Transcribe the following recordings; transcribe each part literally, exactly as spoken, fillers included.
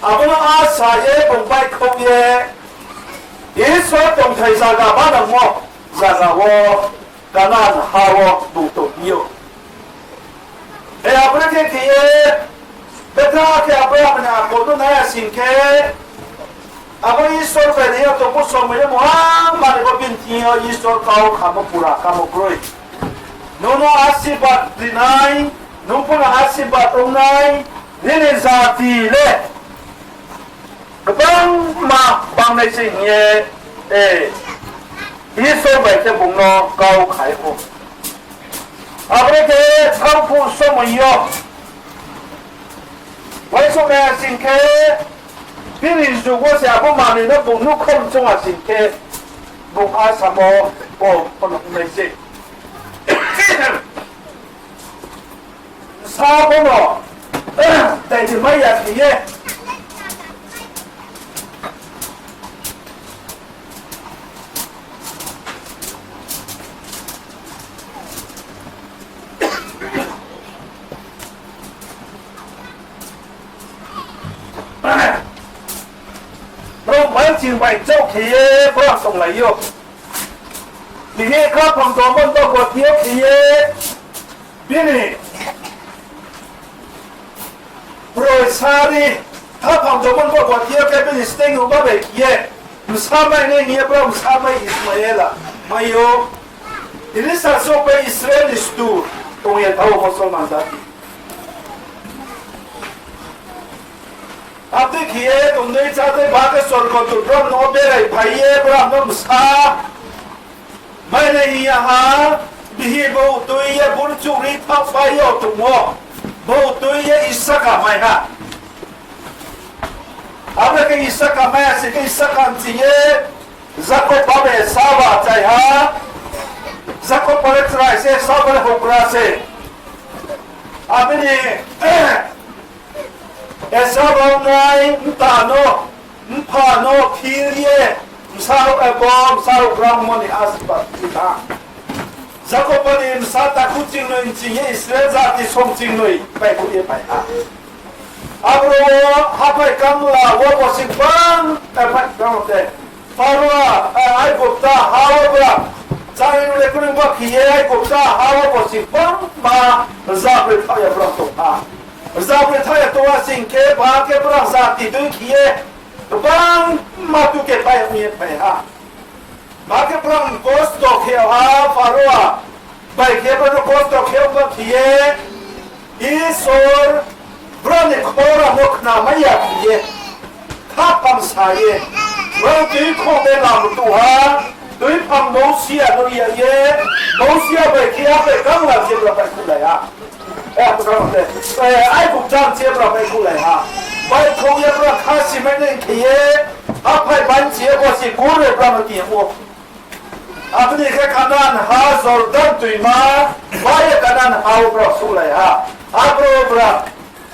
Abo no asa ye bung baihkhouh ye, Isor tongthai zaga banangmo zaga wo, Kanan ha wo bung tong phi ou. E, abo ni khe khe ye, betha khe Abraham ni akol no nai ya sing khe, abo Isor bai ri ya tongmo somoi yo muhamma ni bo bini thing yo Isor kau khamo pura khamo kroi. Nung no asirbad ri nai, nung pho no asirbad ong nai, nini jati le gbangma bangnai se hing ye, e, Isor bai khe bung no kau khai ou. Abo ni khe thanngphuh somoi yo, uaingsouhnai ya sing khe, bini jug wo se abo manoi no bung nuhkhong choung ya sing khe, bung asamo bo pho no ong nai se. Bsa pho no, dai di mai ya khe ye. Brao bai ching bai chouh khe ye brao tonglai ou. Bini khaphang tongmo ni bo goti yo khe ye, bini broi sari, khaphang tongmo ni bo goti yo khe bini steng ongba bai khe ye, bsa mai nai hing ye brao bsa mai Ismaela mai ou. Tini sasouh bai Israel ni stu tong ye tha ou Musolman jati. Abo dei khe ye tongdei chádei ba khe sorgo dut brao no berai phai ye brao no bsa mai nai hing ya ha, bihih bouh tui ye burchouh ri thaohpai yo tongmo, bouh tui ye Isaka mai ha. Abo khe Isaka mai ya se khe Isaka nching ye Jakob ba bai Esau ba chai ha. Jakob ba le chrai se, Esau ba le houhgra se. Abo ni Esau rao nai mta no, mpha no phil ye, bsa, e, bo bsa houhgra ongmo ni asirbad khe ha. Jakob ba ni bsa takhu chingnoi nching ye Israel jati song chingnoi baihkhouh ye phai ha. Aboro wo haphai kangla wo bosi gbang, e, phai kangla te. Pharaoh, e, Aigupta ha wo bra. Chári le kroi ba khe ye Aigupta ha wo bosi gbangma rzabroi thaoh ya brao tong ha. Rzabroi thaoh ya tong ha sing khe, ba khe brao jati dei khe ye gbangma tu khe pai ong ye phai ha. Ma khe brao kosto khe ha, Pharaoh bai khe brao no kosto khe ongba khe ye, Isor brao ni khorang no khnamai ya khe ye, khaphang sa ye, brao tuiphang de lam tu ha, tuiphang Mosia no ri ya ye, Mosia bai khe ha bai kangla se brao baihkhouhlai ha. E, Aigupta ni se brao baihkhouhlai ha. Baihkhouh ye brao kha simai nai khe ye, haphai banchi ye bosi gur ye brao no ti yag ou. Abo ni khe Kanan ha Jordan toima, ba ye Kanan ha wo brao souhlai ha. Aboro brao,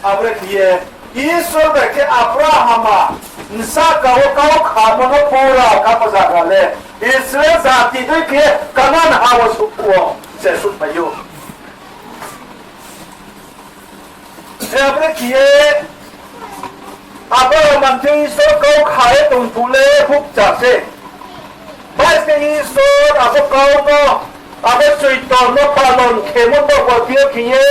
aboro khe ye, Isor bai khe Abraham a, bsaka wo kau khamo no pura khamo zaga le, Israel jati dei khe Kanan ha wo souh phuh wo se souhphai ou. Aboro khe ye, abo manthe Isor kau kha ye tong phuh le bukcha se. Bai khe Isor abo kau no, abo soito no palon khemo bo goti yo khe ye,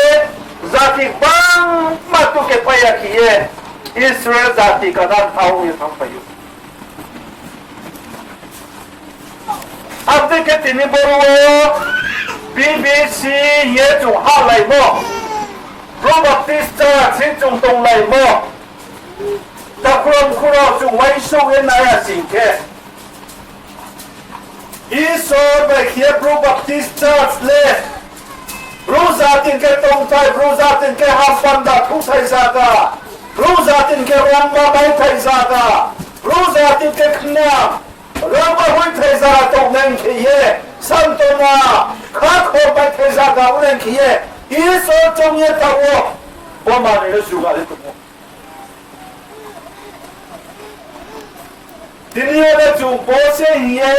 jati gbangma tu khe pai ya khe ye, Israel jati Kanan ha wo ye thanngphai ou. Abo dei khe tini boro wo B B C hing ye chung hahlaimo, Bru Baptist Church hing chung tonglaimo, takhu mkhu rao chung uaingsouh ye nai ya sing khe, Isor bai khe ye Bru Baptist Church le, Bru jati ni khe tongthai, Bru jati ni khe hampanda thuhthai zaga, Bru jati ni khe rangba maithai zaga, Bru jati ni khe khna rangba hoihthai zaga tongnai khe ye, santona, khakho maithai zaga ongnai khe ye, Isor choung ye thaoh wo, bo manoi no juga ye tong ou. Tini yo le chung bo se hing ye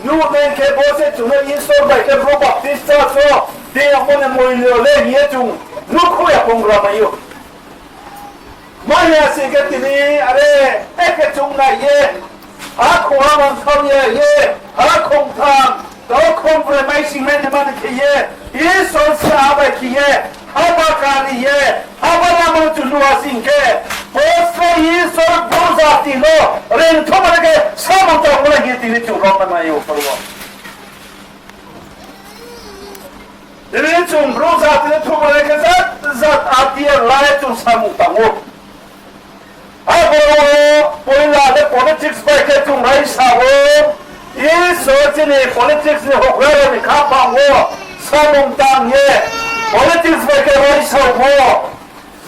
nuhnai khe, bo se chung no Isor bai khe Bru Baptist Church wo tei yamo ni moilyo le hing ye chung nuhkhouh ya ponggra mai ou. Ma ya sing khe tini are, e khe chung nai ye, ha khong ha mangthao ya ye, ha khongtham, to khongbroi maising mai ni mani khe ye, Isor se ha bai khe ye, haba kari ye, haba lama chu lua sing khe, bo se Isor brouh jati no reingthoh mani khe samung tang mani khe tini chung rom mani yo pho. Tini chung brouh jati no thumai khe jat jat ati ye lai chung samung tang ou. Abo wo poila le politics bai khe chung raisa ou. Isor chini politics ni houhgra rao ni khaphang wo samung tang ye politics bai khe raisa ou.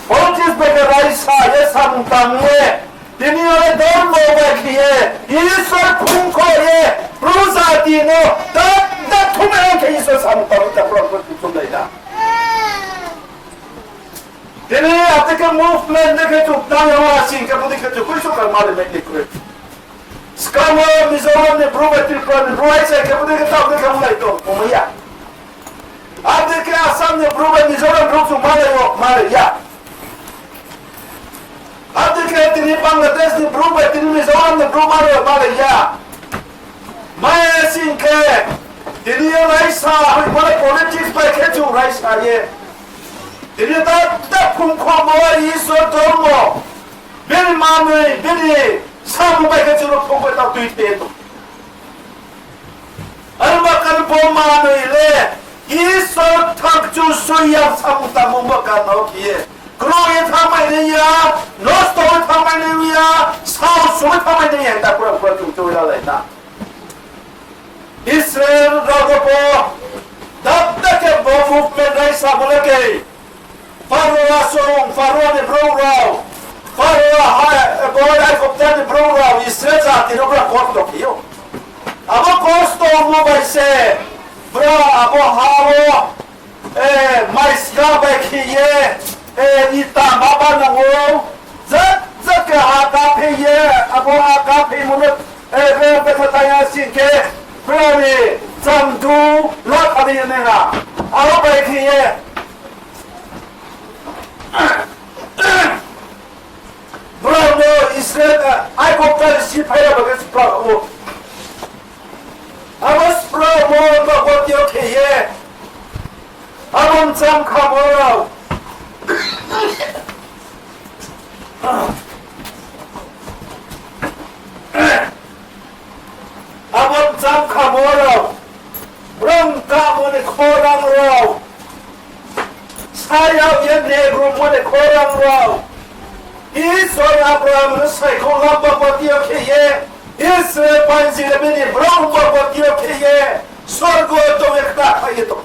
Politics bai khe raisa ye samung tang ye, tini yo le dormo bai khe ye, Isor phungkho ye, brouh jati no ta, ta thumai khe Isor samung tang ye, ta brouh thumai na. Tini ate khe movement de khe chung tang ya ma sing khe bodei khe chung kuisu kar mali mai ni kroi. Skang wo Mizoram ni brouh bai Tripura ni brouh hai sai khe bodei khe tang de khe mlai tong, omai ya. Ate khe Assam ni brouh bai Mizoram brouh chung malai o, malai ya. Ate khe tini Bangladesh ni brouh bai tini Mizoram ni brouh malai o, malai ya. Mai sing khe, tini yo raisa, hoi bo le politics bai khe chung raisa ye. Tini ta, ta phungkhomo Isor dormo. Bini manoi, bini samung bai khe chung no phungkho ta tui te tong. Arba kan bo manoi le, Isor thang chu soi yang samung tangmo ba kan no khe ye. Kro ye thanngmai nai ya, nosto ye thanngmai nai ya, sao soi thanngmai nai ya, ta kura kura chung chui lalai na. Israel rao no pho, dapta khe bo movement raisa bo le khe, Pharaoh asong, Pharaoh ni brouh rao, Pharaoh ha, bo Aigupta ni brouh rao, Israel jati no bra kosto khe ou. Abo kosto ongmo bai se, bra abo ha wo, e, mai sra bai khe ye, e, ita ma ba nang ou, jat jat khe ha kaphei ye, abo ha kapheimo no, e, be, betha tang ya sing khe, brao ni changdu la thani ye nai ha. Abo bai khe ye, brao no Israel, e, Aigupta ni siphai rao bai khe spra ou. Abo spra mo ba gotio khe ye. Abo mcham khamo rao. Abo mcham khamo rao. Brao kamo ni khorang rao. Sayag ye negrumo ni khorang rao. Isor Abraham no saikhouh lam ba gotio khe ye. Israel painsi le bini brouh ba gotio khe ye. Sorgo tong ye khna phai ye tong.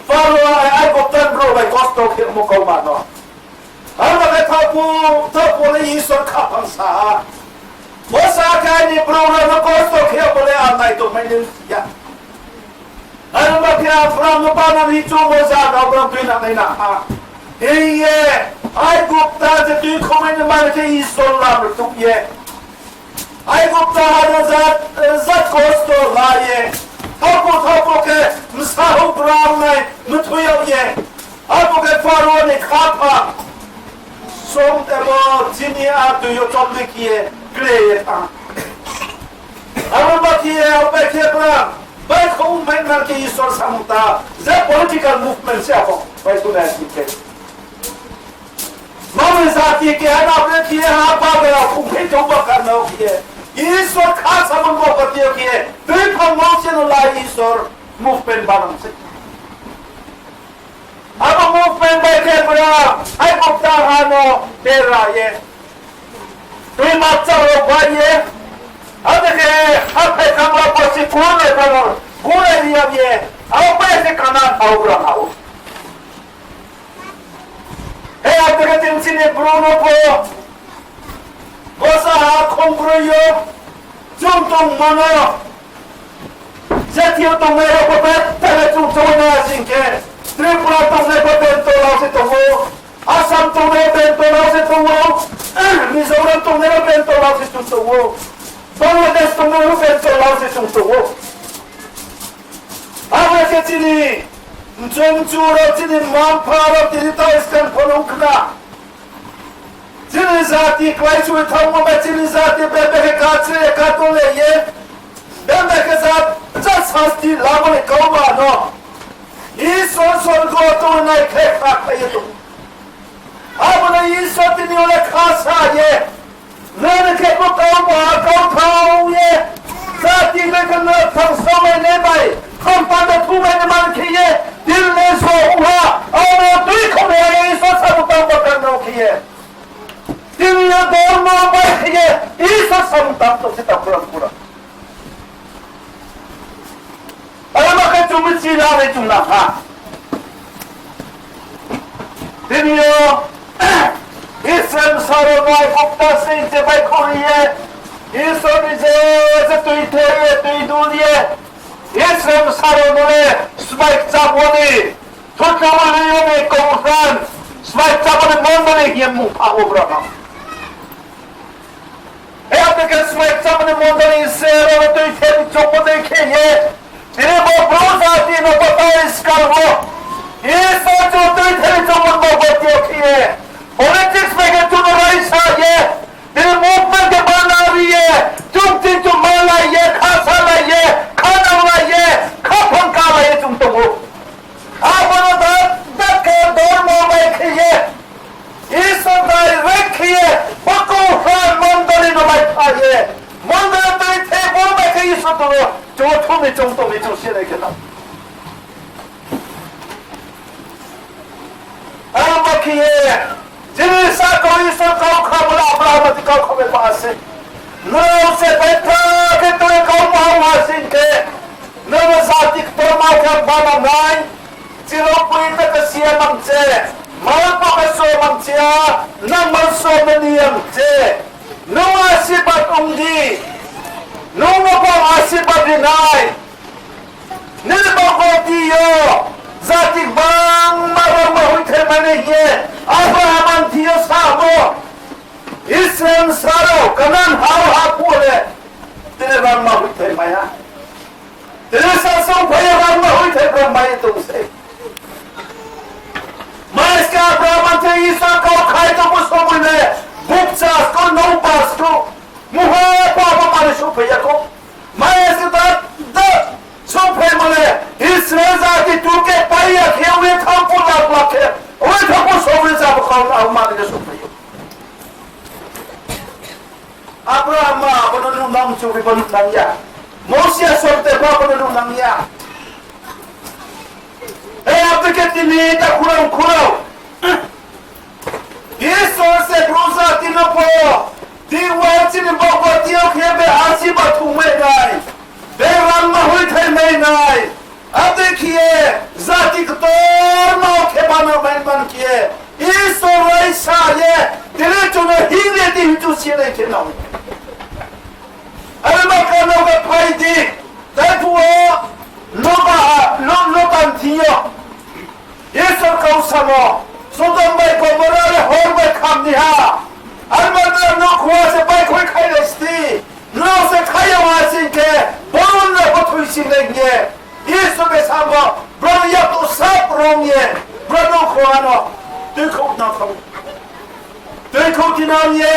Pharaoh, Aigupta ni brouh bai kosto khemo kauma no. Aro khe thaoh phu, thaoh phu le Isor khaphang sa ha. Bo sa khe aini brouh rao no kosto khe bo le ang nai tongmai nai ya. Aro ba khe Abraham no bana ni chung bo zaga wo brao tuinang nai na ha. Hing ye, Aigupta je tuikhouhmai ni mani khe Isor lam rtuh ye. Aigupta ha no jat, jat kosto la ye. Thaoh phu, thaoh phu khe bsa houhgra nai mthoi yag ye. Abo khe Pharaoh ni khaphang. Som tebo chini a tui yo chom dei khe ye kle ye thanng. Abo ba khe ye, abo bai khe bra, baihkhouhmai nang khe Isor samung ta, je political movement se abo, bai sunai si khe. Mami jati keha no bre khe ye ha bagra khongthei tong ba karna khe ye. Isor kha samung bo gotio khe ye. Tuiphang wo se no la Isor movement banang se. Abo movement bai khe bra, Aigupta ha no bera ye. Tui bakcha rao bai ye. Abo khe haphai kangla bosi kurai phano, kurai ri yag ye. Abo bai khe Kanan ha wo bra ha ou. He abo khe tini chini brouh no pho, bosa ha khongbroi yo, chung tongmo no, jati yo tongnai rao pho betha le chung choung nai sing khe, Tripura tongnai pho bento rao se tong ou, Assam tongnai bento rao se tong ou, Mizoram tongnai rao bento rao se chung tong ou, Bangladesh tongnai rao bento rao se chung tong ou. Abo khe chini mchu mchu rao, chini mma mpha rao tini tao skang pho no khna. Chini jati klái sui thanngmo bai chini jati bebak khe kachre kato le ye, bebak khe ja, ja sasti lamo ni kau ba no Isor sorgo tongnai khe kha khlai ye tong. Abo no Isor tini yo le kha sa ye, nrao ni khe bo kau ba kau thao ye, jati bai khe nrao thang samai nai bai, hampanda thumai nai man khe ye, tini le so ongha, abo no tui khonai ye Isor samung tang ba kan no khe ye. Tini yo dormo bai khe ye, Isor samung tang tong se ta khorang khorang. Aro ma khe chung mi chila nai chung nang ha. Tini yo Israel bsa rao no Aigupta sing se baihkhouh ri ye, Isor ni je, je tui the ye, tui dul ye, Israel bsa rao no le smai kcham wo ni, thutla wo le yo ni kongsan, smai kcham wo ni mondoli hing ye mmung pha wo brao no. Abo khe smai kcham ni mondoli se ro tui the ni choungmo dei khe ye. Tini bo brouh jati no bo tai skal wo Isor chung tui the ni choungmo bo bo tio khe ye. Politics bai khe chung no raisa ye. Tini movement khe bana ri ye. Chung tini chung malai ye, kha salai ye, kha nanglai ye, kha phang kalai ye chung tong ou. Abo no da, da khe dormo bai khe ye. Isor direct khe ye, bo kongsan mondoli no bai pha ye, mondoli tui the bo bai khe Isor tong ou, chung thumi chung tong mi chung sinai khe nang. Abo khe ye, chini saka Isor kau kha bo le Abraham ni kau kha bai ba se. Nrao se bai pha khe tui kau ma ha sing khe, nrao no jati ktorma khe ba nang nai. Chirao pui ta khe si ya mang che, mal pho khe so mang che ya, nang mal so ma ni yang che. Nung asirbad ong di, nung no pho asirbad ri nai. Nini baoh wo ti yo, jati gbangma rangma hoihthai mai nai hing ye, Abraham ang ti yo samo, Israel bsa rao Kanan ha wo haphuh le, tini rangma hoihthai mai ha. Tini sa songphai ye rangma hoihthai brao mai ye tong se. Maiska Abraham ang se Isor kau khai tongmo somoi le, bukcha sku, nouhbar sku, mungha pho abo mani souhphai ya khou. Maiska ta, ta, souhphaimo le, Israel jati tu khe pai ya khe, wi thanng pho lak lak khe, wi thanng pho somoi le jabo kau na mani le souhphai ou. Abraham ma abo no nuhnang, chung ri pho nuhnang ya. Mosia sorte pho abo no nuhnang ya. He, abo khe tini ta khorang khorang. Isor se brouh jati no pho, tini wo chini baoh wo ti yo khe be asirbad thungmai nai, be rangma hoihthai mai nai. Abo dei khe ye, jati ktorma khe bana mai man khe ye, Isor raisa ye, tini chung no hing ye di hing chung sinai khe nang. Are ma khe no khe phai di, taiphuh wo, Lot, Lot, Lot ni thing yo. Isor kau samo, Sodom bai Gomorra le hor bai kham ni ha. Are ma nrao no khua se baihkhouh khailai sti. Nrao se khai ya ha sing khe, boron rao pho thoisinglai hing ye. Isor bai samo, brao ni yakto sap rong ye, brao no khua no tuikhouh nang kha. Tuikhouh tinang ye,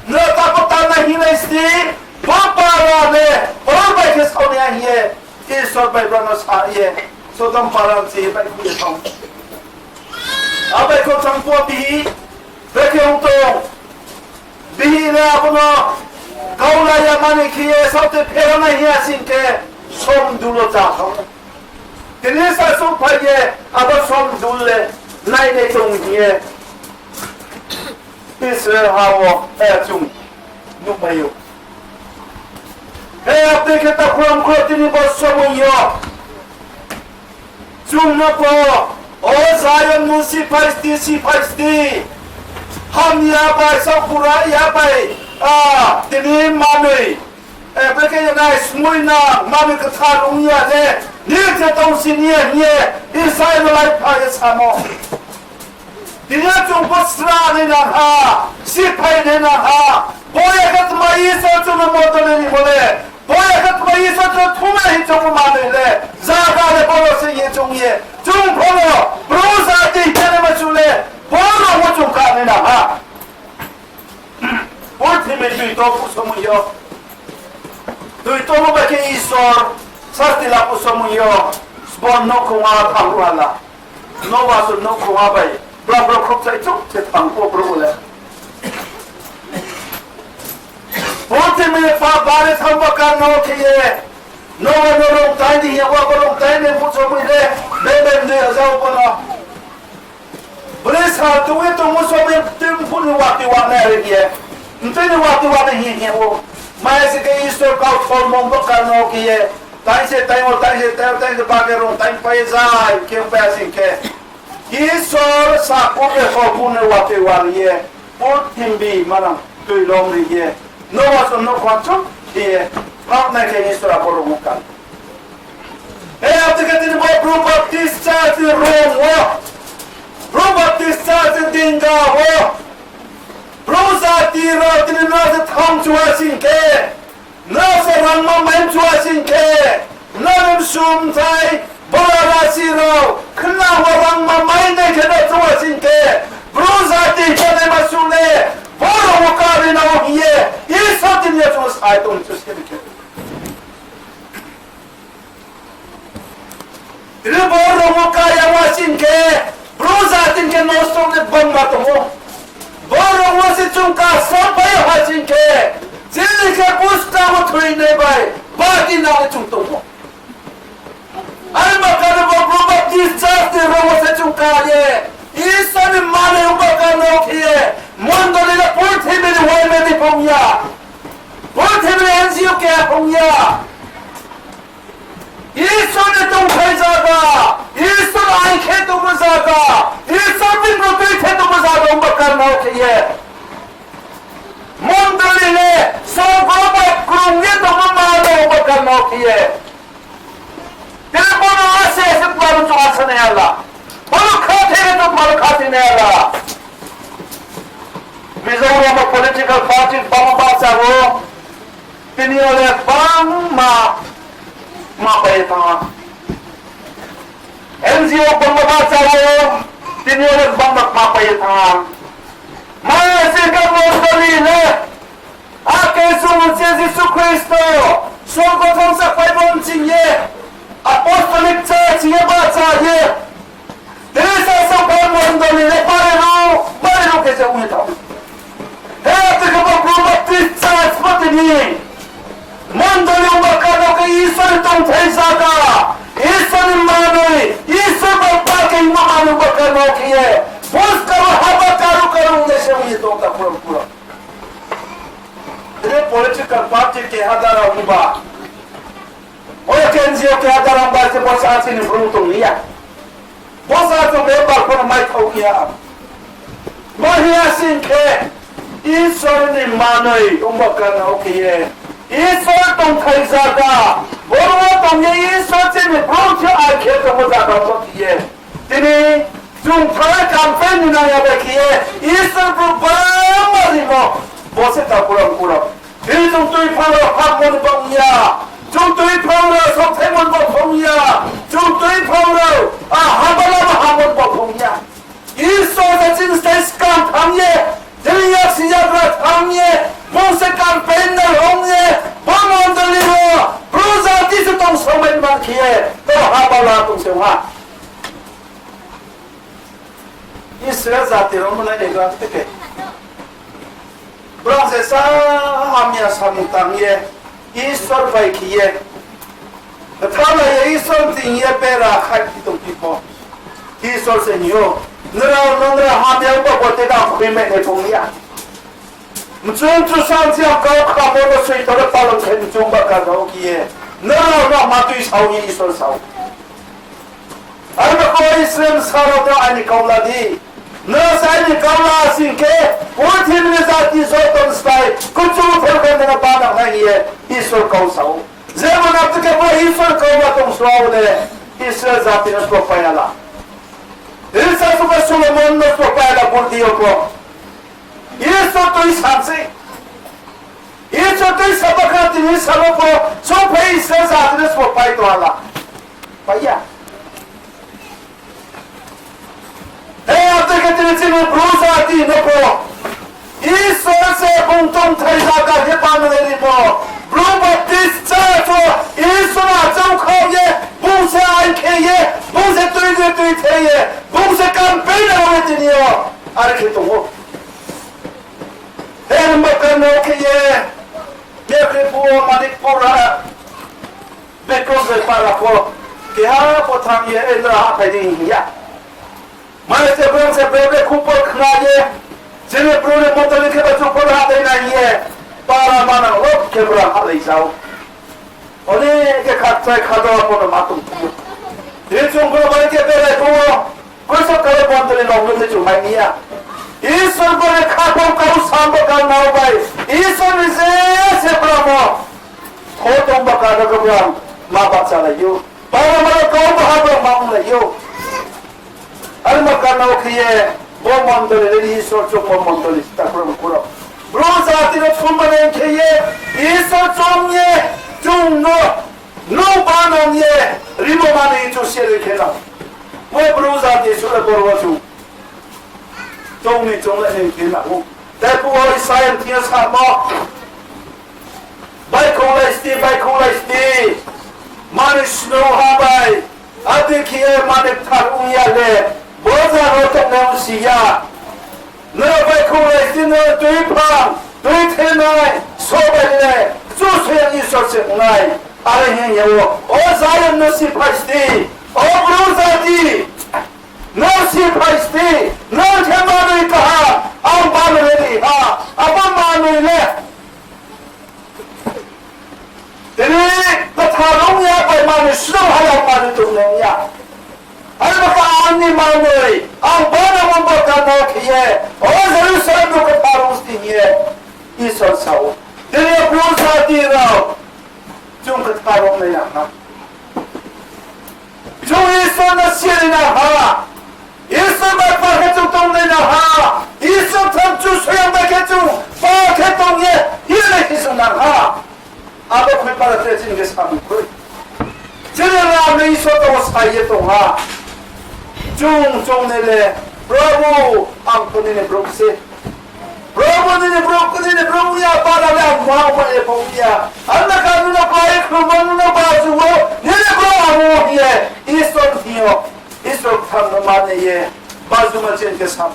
nrao ta pho tanna hinglai sti, bo para le, hor bai khe saonaiha hing ye, Isor bai brao no sa ye, Sodom para ni se baihkhouh ye thanng. Abaihkhouh thanng pho bihih, brekhe ong tong, bihih le abo no kaulai ya mani khe ye saohte pherao nai hing ya sing khe, somdul wo chá thanng. Tini sa souhphai ye, abo somdul le nainai tong hing ye Israel ha wo, eh, chung nuhmai ou. He, abo dei khe ta khorang khorang tini bo somoi yo chung no pho, o Zion nung siphai sti, siphai sti. Hamya bai, saohkura ya bai, ah, tini manoi, eh, brekhe ye nai smoi nang, manoi kthar ong ya le, nini khe tongsi ni ya hing ye, Isaiah no laipha ye samo. Tini yo chung pho sra nai nang ha, siphai nai nang ha. Bo ya khe tma Isor chung no modol ri mo le. Bo ya khe tma Isor chung no thumai hing chung pho manoi le. Zaga le bo no se ye chung ye. Chung pho no, brouh jati khe nai ma chung le. Bo no mo chung kha nai nang ha. Phuh somoi yo, tui tongmo bai khe Isor sasti la phuh somoi yo, sbo nouhkhong ha thang ruh ha la. Noa so nouhkhong ha bai, bra bro khrouhchai chouh se thang pho brouh le. Purthimbi ni pap bari thanngmo karna wo khe ye, Noa no rungtai di hing ye, wa bo rungtai ni phuh somoi le, bebe mdei ya zao bo no. Bri sal tui ye tongmo somoi tui phuh ni watoi wanai ri ye. Mtui ni watoi wanai hing ye hing ou. Mai sing khe Isor kau thormo bo karna wo khe ye. Taing se taing wo, taing se taing wo, taing se ba khe rungtai pai ye zai khe pai ya sing khe. Isor sakuh ye sakuh ni watoi wari ye, purthimbi manang tui lom ri ye, Noa so nouhkhong chouh khe ye, thanng nai khe Isor abo rungmo kar. He, abo khe tini bo Bru Baptist Church ni rung wo, Bru Baptist Church ni dinga wo, Bru jati rao tini nrao se thanng chuha sing khe, nrao se rangma mai chuha sing khe, nrao ni bsumthai, bora rasi rao, khnang wo rangma mai nai khe nrao chuha sing khe, Bru jati khe naima suh le, bo rung wo kari nang hing ye, Isor tini yo chung sai tong chu se khe. Tini bo rung wo kaya ha sing khe, Bru jati khe nosto ni bangma tong ou. Bo rung wo se chung kasa pai ha sing khe, chini khe buskang wo thoinai bai, bati nang le chung tong ou. Are ba khe bo Bru Baptist Church ni rung wo se chung ka ye, Isor ni manoi ongba karna wo khe ye, mondoli le purthimbi ni Y M A D phung ya, purthimbi ni N G O keha phung ya. Isor ni tongthai zaga, Isor aing khe tongmo zaga, Isor bini rao tuithe tongmo zaga ongba karna wo khe ye, mondoli le sorgo bai krung ye tongmo manoi ongba karna wo khe ye. Tini bo no ase ase tma no chung asa nai ha la. Bo no khathoi ye tma no khathoi nai ha la. Mizoram wo political party bangma bahcha wo, tini yo le bangma ma pai ye thanng ha. N G O bangma bahcha wo, tini yo le bangma ma pai ye thanng ha. Mai sing khe mondoli le, akhe chung se Jisu Khristo, sorgo thanngsa pai bo nching ye, apostolic church hing ye bahcha ye, tini sa songphai mondoli le bari ruh, bari ruh khe se ong ye thanng. He, abo khe bo Bru Baptist Church bo tini mondoli ongba karna wo khe Isor ni tongthai zaga, Isor ni manoi, Isor bai pa khe hingmo manoi ongba karna wo khe ye, buskang wo haba karuh karuh ong ye se ong ye tong ta pura pura. Tini political party keha dara ongba, o N G O keha dara ongba se bo sa chini Bru tong ya. Bo sa chung member pho no mai thao ya. Bo hing ya sing khe, Isor ni manoi ongba karna wo khe ye, Isor tongthai zaga, boro wo tong ye Isor chini Bru thing yo aing khe tongmo zaga wo khe ye, tini chung thanng ye campaign ni nang ya bai khe ye, Isor Bru bangma rimo, bo se ta kurang kurang. Tini chung tuiphang rao hammo ni baoh ong ya, chung tuiphang rao songthaimo ni baoh ong ya, chung tuiphang rao, a, haba lama hammo ni baoh ong ya. Isor se chini slái skang thanng ye, chini yaksi yagra thanng ye, bung se campaigner ong ye, bo mondoli wo, Bru jati se tong somai man khe ye, to haba la tong se ong ha. Israel jati rao no nai nai khe, brao se sa hamya samung tang ye, Isor bai khe ye, kthalai ye Isor ni thing ye bera khaihphi tongphi pho, Isor se hing ou, nrao no nrao hamya ongba bo te da khuimai nai phung ya. Mchung mchung sa mchung kau khamo no soito le palon khe mchung ba karna wo khe ye, nrao no ma tui sao ye Isor sao. Arba khe Israel bsa rao no aini kau la di. Nrao se aini kau la sing khe, purthimbi ni jati joto ni slái kchung thor khe nrao banang nai hing ye Isor kau sao. Jemon abo khe bo Isor kau la tong sua wo le, Israel jati no sbo pai ha la. Risa sukha Solomon no sbo pai ha la burdi yo pho. Isor tuisa se. Isor tuisa ba khe tini sal wo pho, songphai Israel jati no sbo pai tong ha la. Pai ya. He, abo khe tini chini Bru jati no pho Isor Bung tongthai zaga khe bamlai rimo. Bru Baptist Church wo Isor achouhkhaoh ye, bung se ain khe ye, bung se tui de tui the ye, bung se campaign rao ye tini yo. Are khe tong ou. He himba karna khe ye, Mehripur wo Manikpur ha, Bikram Joy para pho, keha pho thanng ye, e nrao hahphai di hing ya. Mane se brang se bre bre khupor khna ye, chini Bru ni mondoli khe ba chung pho hahlai nai hing ye, para manang lo khe brang hahlai jao. Oni khe khatchai khado pho no ma tong phi ou. Tini chung bro bai khe berai pho wo, koiso karo mondoli no mui se chung mai ni ya. Isor bro ni khaphang kau sam bo kau nao bai, Isor ni je se brang wo, kho tong ba karo khe brang ma bahchalai ou. Para mano kau baha brang ma onglai ou. Are ma karna khe ye, bo mondoli le Isor choungmo mondoli se ta khorang khorang. Bru jati no thumba nai khe ye, Isor choung ye, chung no, no banang ye, rimo manoi chung sere khe nang. Bo Bru jati sura borwa chung. Choung ni choung le nai khe nang ou. Tei phuh wo Isaiah thing yo samo. Baihkhouhlai sti, baihkhouhlai sti. Manoi snouh ha bai. Ati khe ye manoi kthar ong ya le, bo zaga wo tongnai ongsi ya. Nrao baihkhouhlai sti, nrao tuiphang, tuithenai, sobai le, Kchusoyang Isor se ong nai. Are hing ye o, o Zion no siphai sti, o Bru jati, nrao siphai sti, nrao khe manoi kaham, ang banoi le ri ha, abo manoi le. Tini kthar ong ya bai manoi snouh ha ya manoi tongnai ong ya. Are bo khe ang ni manoi, ang banamo bo karna khe ye, o Jerusalem no kthar ong sti hing ye, Isor sa ou. Tini Bru jati rao, chung kthar ong nai nang ha. Chung Isor no siri nang ha. Isor bai par khe chung tongnai nang ha. Isor tham Kchusoyang bai khe chung par khe tong ye, hing nai khe chung nang ha. Abo khui para tre chini khe samung khui. Chini rao no Isor tong wo sai ye tong ha. Chung, chung ni le, Probhu, ang pho nini brouh se. Probhu nini brouh, nini brouh ya, para le ang ma ong ye pho ya. Ang na ka nung no klái khlumo nung no baju wo, nini brouh ang ong ye, Isor thing yo, Isor kthang no mane ye, baju ma chen khe sam.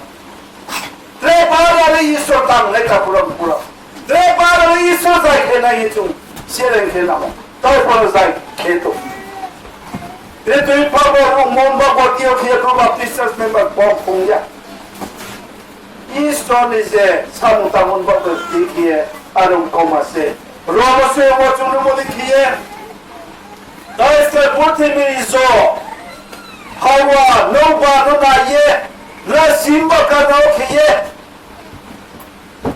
Tre para le Isor tang nai ta pura pura. Tre para le Isor zai khe nai ye chung, sereng khe namo. Tau pho zai khe tong. Tre tui pha bo rung mon ba bo tio khe Bru Baptist Church member bo phung ya. Isor ni je samung tangmo ni baoh khe khe ye, arung kauma se. Rom wo se wo chung nuhmo ni khe ye. Tei se purthimbi ni jo, Hawa, nouhbar no nai ye, nrao simba karna khe ye,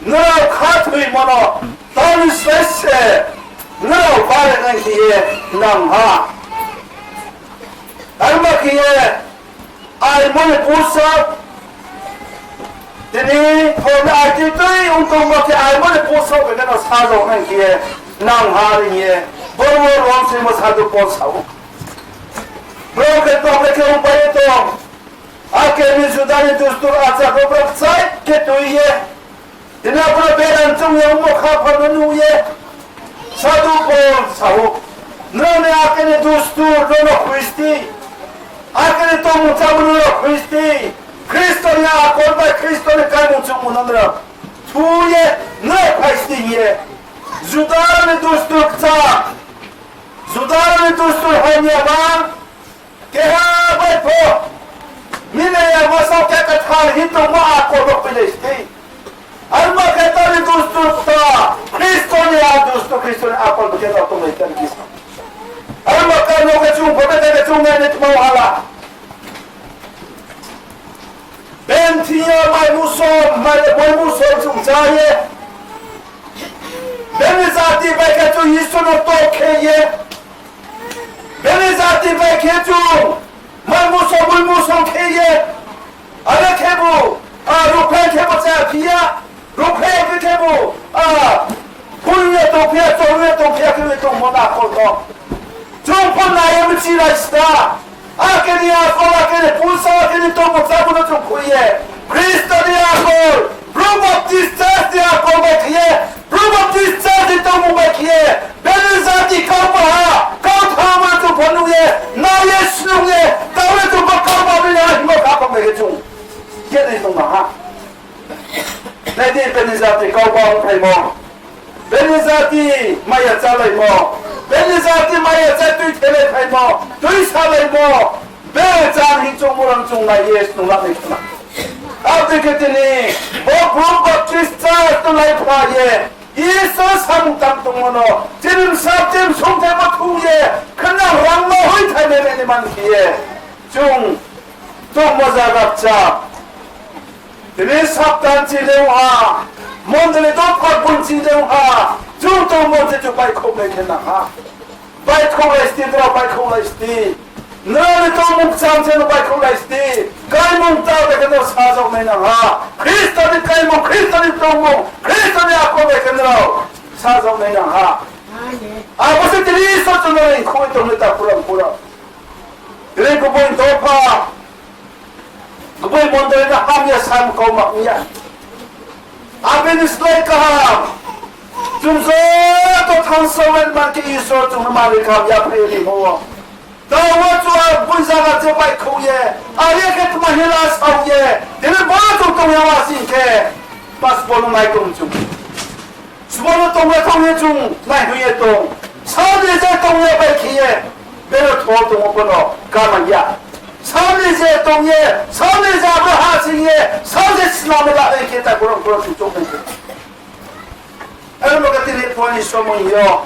nrao khathoimo no, tau ni slái se, nrao bare nai khe ye, nang ha. Arma khe ye, aimo ni bsa, tini, hor ni aiti tui ong tongmo khe aimo ni bsa bai no sajao nai khe ye, nang ha ri ye, boro wo Rom soimo sadu Pol sa ou. Boro khe tong le khe ongpai ye tong. Ake ni Juda ni dustur achar rao boro kchai khe tui ye. Tini abo no beran choung ye ongmo khaphang no nuh ye. Sadu Pol sa ou, nrao ni ake ni dustur no no Khristi. Ake ni tongmung chámung no no Khristi. Khristo ni akol bai Khristo ni kaimung chungmung no nrao thu ye, nrao Khristi ye. Juda ni dustur kchar. Juda ni dustur hamya ba. Keha bai pho, mine ya bsa khe kthar hing tongmo akol bo phailai sti. Arma khe tari dustur kta, Khristo ni a dustur, Khristo ni akol bo khe tong tonglai tari kisa. Arma khe no khe chung pho, bete khe chung nai ni tma hala. Bini thing yo mai musom, mai, mai musom chung chá ye. Bini jati bai khe chung Isor no tok khe ye. Bini jati bai khe chung mai musom, mai musom khe ye. Are khebu, a, ruhphreh khebu chá phi ya. Ruhphreh khebu, a, khui ye tong phi ya, chong ye tong phi ya, khe ye tongmo na kho no. Chung pho nai ye mchi lai sta. Ake ni akol, ake ni pulsa, ake ni tongmung chámung no chung khui ye. Khristo ni akol, Bru Baptist Church ni akol bai khe ma ha. Nai di, bini jati kau ba ongphaimo, bini jati maya chálaimo, bini jati maya chá tui thelaiphimo, tui salaimo, be chang hing choungmo rang chung nai ye snung la nai khna. Abo dei khe tini bo Bru Baptist Church no lai pha ye, Isor samung tang tongmo no, chini bsa chini songthai bo thung ye, khnang rang no hoithai nai nai ni man khe ye, chung tongmo zaga kcha. Tini Saptan chini ong ha, mondoli dopha bun chini ong ha, chung tongmo je chung baihkhouhlai khe nang ha. Baihkhouhlai sti, drao baihkhouhlai sti. Nrao ni tongmung kcham se no baihkhouhlai sti. Kaimung ta bai khe nrao sajao nai nang ha. Khristo ni kaimung, Khristo ni tongmung, Khristo ni akol bai khe nrao sajao nai nang ha. Abo se tini Isor chung no reingkhouh ye tong ni takhu rao, mkhu rao. Tini kubui dopha, kubui mondoli no hamya sam kau ma ong ya. Abo ni slái kaham, chung joto thanngsa wen man khe Isor chung no mani kaham yaphaih ye rimo ou. Taoh wo chung a bui zaga je baihkhouh ye, are khe tma hing la sao ye, tini bo chung tong ya wa sing khe, pa sbo no nai tong chung. Sbo no tong ye tong ye chung naihoih ye tong. Sal ni je tong ye bai khe ye, bero tho tong ou pho no kamai ya. Sal ni je tong ye, sal ni je abo ha sing ye, sal je snam ye la nai khe ta gorong gorong chung chouh nai khe. Aro bo khe tini pho ni somoing yo,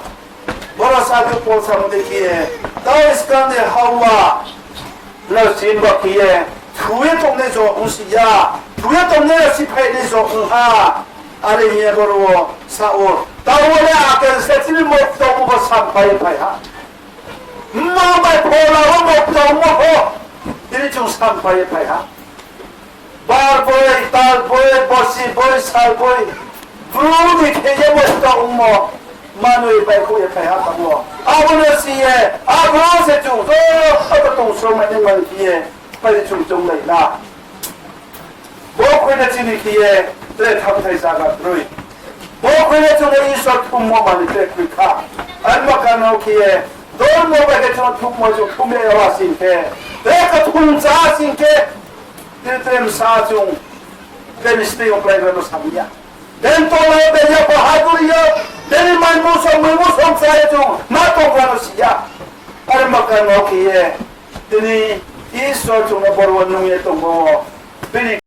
boro sa khe Paul samo dei khe ye, tao skang ni hawa, nrao si ba khe ye, thu ye tongnai jo ong si ya, thu ye tongnai rao si phainai jo ong ha. Are hing ye boro wo sa ou, tao wo le akel se chini mokto bo samphai ye phai ha. Mma bai phola wo mokto mo pho, tini chung samphai ye phai ha. Bar boi, tal boi, borsi boi, sal boi, Bru ni khe ye mokto ongmo, manoi baihkhouh ye phai ha tang wo. Abo no si ye, abo se chung joto tong sromai nai man khe ye, pai chung chounglai na. Bo khui no chini khe ye, tre thanngthai zaga kroi. Bo khui no chung no Isor thummo manoi tre khui kha. Arma kano khe ye, dormo bai khe chung thummo chung thum ya wa sing khe, tre kthung chá sing khe, tre tre bsa chung, tre ni stei yo klaigra no sa ya. Tre ni tola yo, tre ni bahadur yo, tre ni mai muso, mai muso chá ye chung ma tonggra no si ya. Arma kano khe ye, tini Isor chung no boro wo nung ye tongmo, bini